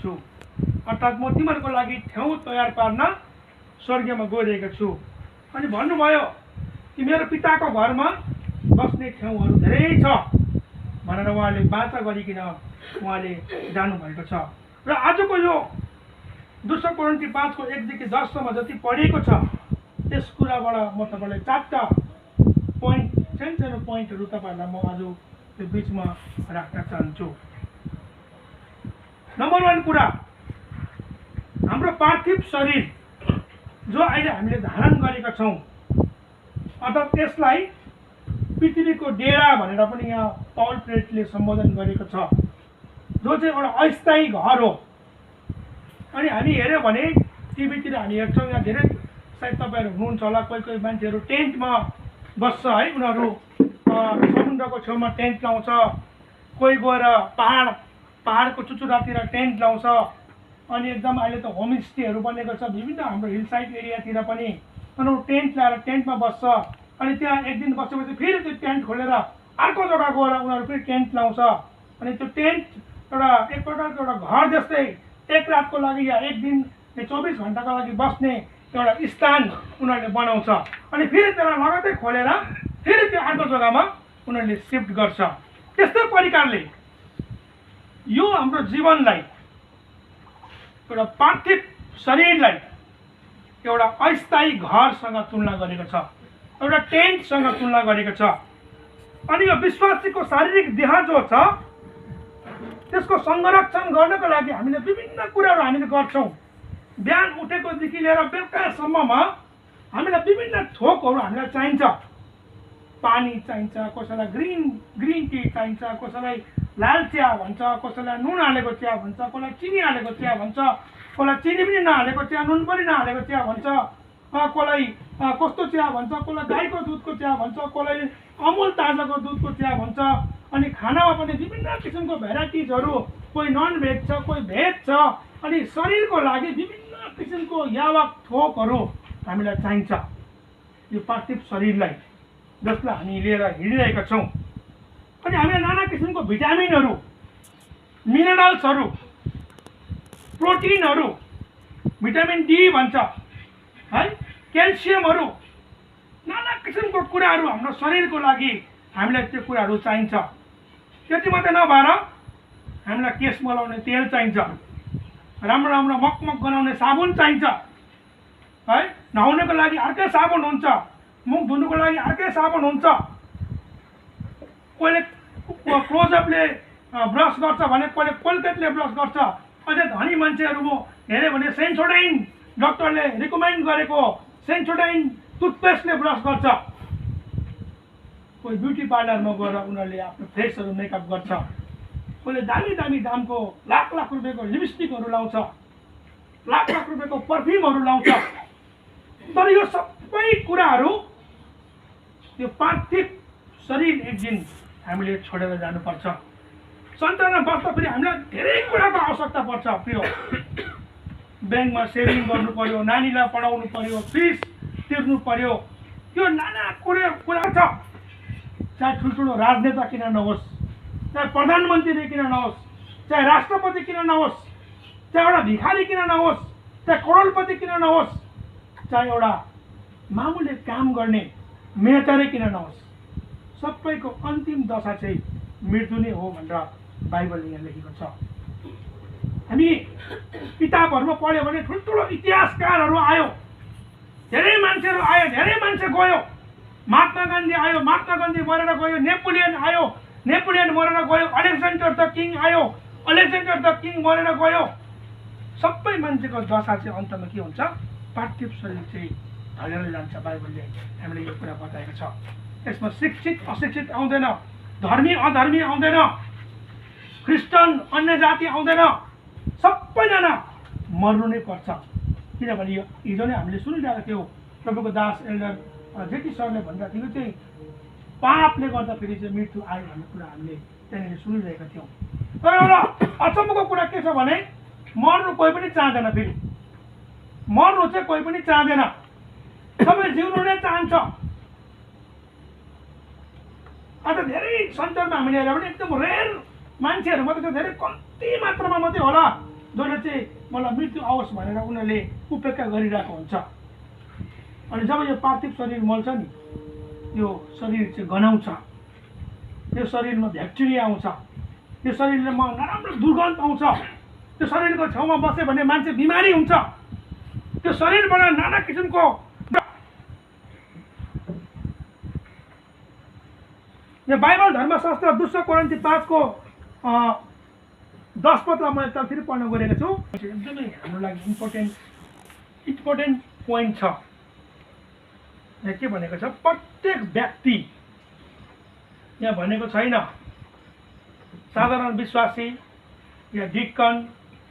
छु, अर्थात् म तिमीहरूको लागि ठाउँ तयार पार्न स्वर्गमा गइरहेको छु। अनि भन्नुभयो कि मेरो पिताको घरमा बस्ने ठाउँहरू धेरै छ भनेर उहाँले वाचा गरिकन उहाँले जानुभएको छ। र आजको यो 2 कोरिन्थी 5 को 1 देखि 10 सम्म जति पढेको छ त्यस कुराबाट म तपाईँलाई 4टा पोइन्ट, सानो पोइन्टहरू तपाईँहरूलाई म आज यो बिचमा राख्न चाहन्छु। नम्बर 1 कुरा, हाम्रो पार्थिव शरीर जो अहिले हामीले धारण गरेका छौँ, अर्थात् यसलाई पृथ्वीको डेरा भनेर पनि यहाँ पौल प्रेरितले सम्बोधन गरेको छ, जो चाहिँ एउटा अस्थायी घर हो। अनि हामी हेऱ्यौँ भने टिभीतिर हामी हेर्छौँ, यहाँ धेरै सायद तपाईँहरू हुनुहुन्छ होला, कोही कोही मान्छेहरू टेन्टमा बस्छ है, उनीहरू समुद्रको छेउमा टेन्ट लाउँछ, कोही गएर पहाडको चुचुरातिर टेन्ट लाउँछ। अनि एकदम अहिले त होमस्टेहरू बनेको छ विभिन्न हाम्रो हिल साइड एरियातिर पनि, उनीहरू टेन्ट ल्याएर टेन्टमा बस्छ। अनि त्यहाँ एक दिन बसेपछि फेरि त्यो टेन्ट खोलेर अर्को जग्गा गएर उनीहरू फेरि टेन्ट लाउँछ। अनि त्यो टेन्ट एउटा एक प्रकारको एउटा घर जस्तै एक रातको लागि या एक दिन 24 घन्टाको लागि बस्ने एउटा स्थान उनीहरूले बनाउँछ। अनि फेरि त्यसलाई लगत्तै खोलेर फेरि त्यो अर्को जग्गामा उनीहरूले सिफ्ट गर्छ। त्यस्तै प्रकारले यो हाम्रो जीवनलाई, एउटा पार्थिव शरीरलाई एउटा अस्थायी घरसँग तुलना गरेको छ, एउटा टेन्टसँग तुलना गरेको छ। अनि यो विश्वासीको शारीरिक देह जो छ त्यसको संरक्षण गर्नको लागि हामीले विभिन्न कुराहरू हामीले गर्छौँ। बिहान उठेकोदेखि लिएर बेलुकासम्ममा हामीलाई विभिन्न थोकहरू हामीलाई चाहिन्छ। पानी चाहिन्छ, कसैलाई ग्रिन टी चाहिन्छ, कसैलाई लाल चिया भन्छ, कसैलाई नुन हालेको चिया भन्छ, कसैलाई चिनी हालेको चिया भन्छ, कसैलाई चिनी पनि नहालेको चिया, नुन पनि नहालेको चिया भन्छ, कसैलाई कस्तो चिया भन्छ, कसैलाई गाईको दुधको चिया भन्छ, कसैलाई अमुल ताजाको दुधको चिया भन्छ। अनि खानामा पनि विभिन्न किसिमको भेराइटिजहरू, कोही नन भेज छ, कोही भेज छ। अनि शरीरको लागि विभिन्न किसिमको यावक थोकहरू हामीलाई चाहिन्छ, यो पार्थिव शरीरलाई जसलाई हामी लिएर हिँडिरहेका छौँ। अनि हामीलाई नाना किसिमको भिटामिनहरू, मिनरल्सहरू, प्रोटिनहरू, भिटामिन डी भन्छ है, क्याल्सियमहरू, नाना किसिमको कुराहरू हाम्रो शरीरको लागि हामीलाई त्यो कुराहरू चाहिन्छ। त्यति मात्रै नभएर हामीलाई केश मलाउने तेल चाहिन्छ, राम्रो राम्रो मकमक गनाउने साबुन चाहिन्छ है, नुहाउनको लागि अर्कै साबुन हुन्छ, मुख धुनुको लागि अर्कै साबुन हुन्छ। कोहीले क्लोजअपले ब्रस गर्छ भने कोहीले कोलगेटले ब्रस गर्छ। अझै धनी मान्छेहरू म हेऱ्यो भने सेन्सोडाइन, डक्टरले रिकमेन्ड गरेको सेन्सोडाइन टुथपेस्टले ब्रस गर्छ। कोही ब्युटी पार्लरमा गएर उनीहरूले आफ्नो फेसहरू मेकअप गर्छ। कोहीले दामी दामको लाख रुपियाँको लिपस्टिकहरू लाउँछ, लाख रुपियाँको पर्फ्युमहरू लाउँछ। तर यो सबै कुराहरू यो पार्थिव शरीर एक दिन हामीले छोडेर जानुपर्छ। संसारमा बस्दाखेरि हामीलाई धेरै कुराको आवश्यकता पर्छ। प्रिय, ब्याङ्कमा सेभिङ गर्नु पर्यो, नानीलाई पढाउनु पर्यो, फिस तिर्नु पर्यो, यो नाना कुरा छ। चाहे ठुल्ठुलो राजनेता किन नहोस्, चाहे प्रधानमन्त्री किन नहोस्, चाहे राष्ट्रपति किन नहोस्, चाहे एउटा भिखारी किन नहोस्, चाहे करोडपति किन नहोस्, चाहे एउटा मामुली काम गर्ने मेहतरै किन नहोस्, सबैको अन्तिम दशा चाहिँ मृत्यु नै हो भनेर बाइबलले यहाँ लेखेको छ। हामी किताबहरूमा पढ्यो भने ठुल्ठुलो इतिहासकारहरू आयो, धेरै मान्छेहरू आयो, धेरै मान्छे गयो। महात्मा गान्धी आयो, महात्मा गान्धी मरेर गयो। नेपोलियन आयो, नेपोलियन मरेर गयो। अलेक्जेन्डर द किङ आयो, अलेक्जेन्डर द किङ मरेर गयो। सबै मान्छेको दशा चाहिँ अन्तमा के हुन्छ? पार्थिव शरीर चाहिँ ढलेर जान्छ। बाइबलले हामीले यो कुरा बताएको छ। यसमा शिक्षित अशिक्षित आउँदैन, धर्मी अधर्मी आउँदैन, ख्रिस्टान अन्य जाति आउँदैन, सबैजना मर्नु नै पर्छ। किनभने यो हिजो नै हामीले सुनिरहेको थियौँ, प्रभुको दास एल्डर जेटी सरले भन्दा थियो चाहिँ पापले गर्दाखेरि चाहिँ मृत्यु आयो भन्ने कुरा हामीले त्यहाँनिर सुनिरहेका थियौँ। तर एउटा अचम्मको कुरा के छ भने मर्नु कोही पनि चाहँदैन। फेरि मर्नु चाहिँ कोही पनि चाहँदैन, सबै जिउनु नै चाहन्छ। अन्त धेरै संसारमा हामीले हेऱ्यो भने एकदम रेयर मान्छेहरू मात्रै, धेरै कम्ती मात्रामा मात्रै होला जसले चाहिँ मलाई मृत्यु आओस् भनेर उनीहरूले उपेक्षा गरिरहेको हुन्छ। अनि जब यो पार्थिव शरीर मल्छ नि, यो शरीर चाहिँ गनाउँछ, यो शरीरमा भ्याक्टेरिया आउँछ, यो शरीरमा नराम्रो दुर्गन्ध आउँछ, त्यो शरीरको छेउमा बस्यो भने मान्छे बिमारी हुन्छ, त्यो शरीरबाट नाना किसिमको यो बाइबल धर्मशास्त्र 2 कोरिन्थी 5 को 10 पदलाई म एकताल फेरि पढ्न गएको छु। एकदमै हाम्रो लागि इम्पोर्टेन्ट पोइन्ट छ। यहाँ के भनेको छ, प्रत्येक व्यक्ति, यहाँ भनेको छैन साधारण विश्वासी या डिकन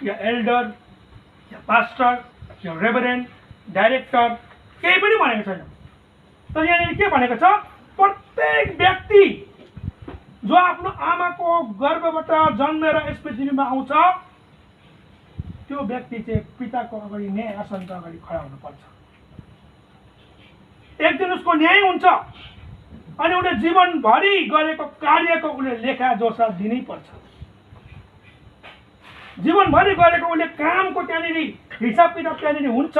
या एल्डर या पास्टर या रेभरेन्ड डाइरेक्टर, केही पनि भनेको छैन। तर यहाँनिर के भनेको छ, प्रत्येक व्यक्ति जो आफ्नो आमाको गर्भबाट जन्मेर यस पृथ्वीमा आउँछ, त्यो व्यक्ति चाहिँ पिताको अगाडि न्याय आसनको अगाडि खडा हुनुपर्छ। एक दिन उसको न्याय हुन्छ अनि उसले जीवनभरि गरेको कार्यको उसले लेखा जोसा दिनै पर्छ। जीवनभरि गरेको उसले कामको त्यहाँनिर हिसाब किताब त्यहाँनिर हुन्छ।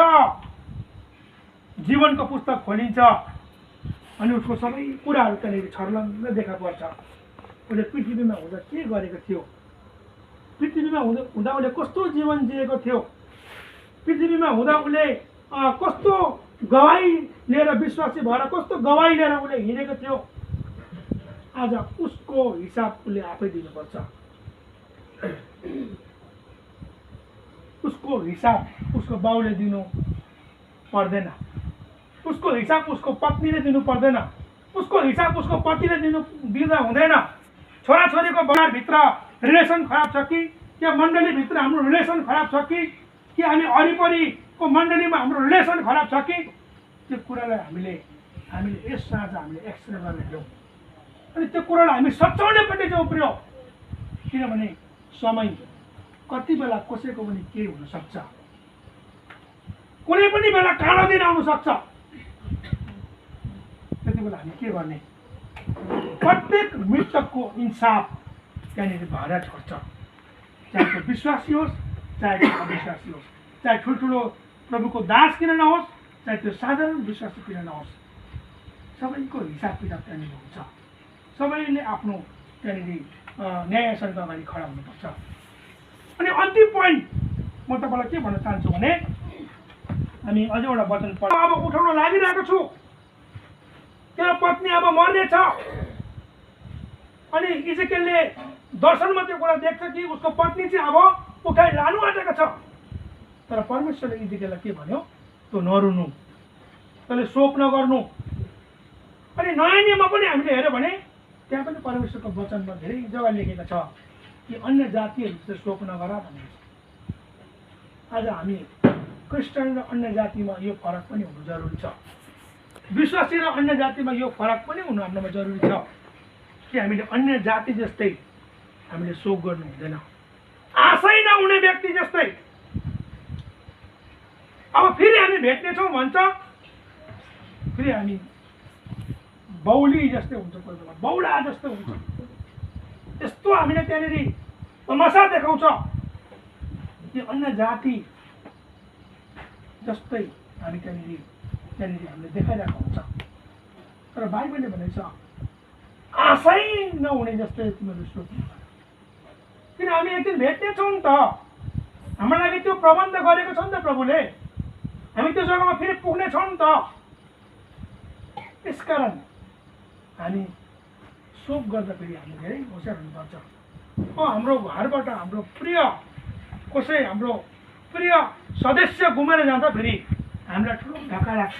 जीवनको पुस्तक खोलिन्छ अनि उसको सबै कुराहरू त्यहाँनिर छर्लङ्ग देखा पर्छ। उसले पृथ्वीमा हुँदा के गरेको थियो, पृथ्वीमा हुँदा उसले कस्तो जीवन जिएको थियो, पृथ्वीमा हुँदा उसले कस्तो गवाई लिएर विश्वासी भएर कस्तो गवाई लिएर उसले हिँडेको थियो, आज उसको हिसाब उसले आफै दिनुपर्छ। उसको हिसाब उसको बाउले दिनु पर्दैन, उसको हिसाब उसको पत्नीले दिनु पर्दैन, उसको हिसाब उसको पतिले दिँदा हुँदैन। छोराछोरीको बारभित्र रिलेसन खराब छ कि या मण्डलीभित्र हाम्रो रिलेसन खराब छ कि हामी वरिपरिको मण्डलीमा हाम्रो रिलेसन खराब छ कि, त्यो कुरालाई हामीले यस साँझ हामीले एक्सरे गर्न जाउँ अनि त्यो कुरालाई हामी सच्याउनेपट्टि चाहिँ उफ्रियौँ। किनभने समय कति बेला कसैको पनि केही हुनसक्छ, कुनै पनि बेला कालो दिन आउन सक्छ। त्यति बेला हामी के गर्ने, प्रत्येक मृतकको इन्साफ त्यहाँनिर भएर छोड्छ, चाहे त्यो विश्वासी होस् चाहे त्यो अविश्वासी होस्, चाहे ठुल्ठुलो प्रभुको दास किन नहोस्, चाहे त्यो साधारण विश्वासी किन नहोस्, सबैको हिसाब किताब त्यहाँनिर हुन्छ। सबैले आफ्नो त्यहाँनिर न्यायसँग अगाडि खडा हुनुपर्छ। अनि अन्तिम पोइन्ट म तपाईँलाई के भन्न चाहन्छु भने, हामी अझै एउटा वचन पढ, अब उठाउन लागिरहेको छु, तेरो पत्नी अब मर्नेछ। अनि इजेकियलले दर्शनमा त्यो कुरा देख्छ कि उसको पत्नी चाहिँ अब उठाइ लानु आँटेको छ। तर परमेश्वरले इजेकियललाई के भन्यो, त्यो नरुनु, तैँले शोक नगर्नु। अनि नयाँ नियममा पनि हामीले हेऱ्यो भने त्यहाँ पनि परमेश्वरको वचनमा धेरै जग्गा लेखेको छ कि अन्य जातिहरू जस्तो शोक नगर भनेको छ। आज हामी क्रिस्चियन र अन्य जातिमा यो फरक पनि हुनु जरुरी छ, विश्वासी र अन्य जातिमा यो फरक पनि हुनु हाम्रोमा जरुरी छ कि हामीले अन्य जाति जस्तै हामीले शोक गर्नु हुँदैन, आशै नहुने व्यक्ति जस्तै। अब फेरि हामी भेट्नेछौँ भन्छ, फेरि हामी बौली जस्तै हुन्छ, कोही बेला बौला जस्तो हुन्छ। यस्तो हामीले त्यहाँनिर तमासा देखाउँछ कि अन्य जाति जस्तै हामी त्यहाँनिर हामीले देखाइरहेको हुन्छ। तर बाइबलले भनेको छ आशै नहुने जस्तै तिमीहरू सोच्नु, किन हामी एक दिन भेट्नेछौँ नि त, हाम्रो लागि त्यो प्रबन्ध गरेको छ नि त प्रभुले, हामी त्यो जग्गामा फेरि पुग्नेछौँ नि त। त्यसकारण हामी शोक गर्दाखेरि हामी धेरै होसियार हुनुपर्छ। हाम्रो घरबाट हाम्रो प्रिय कसै हाम्रो प्रिय सदस्य गुमेर जाँदाखेरि हामीलाई ठुलो धक्का लाग्छ।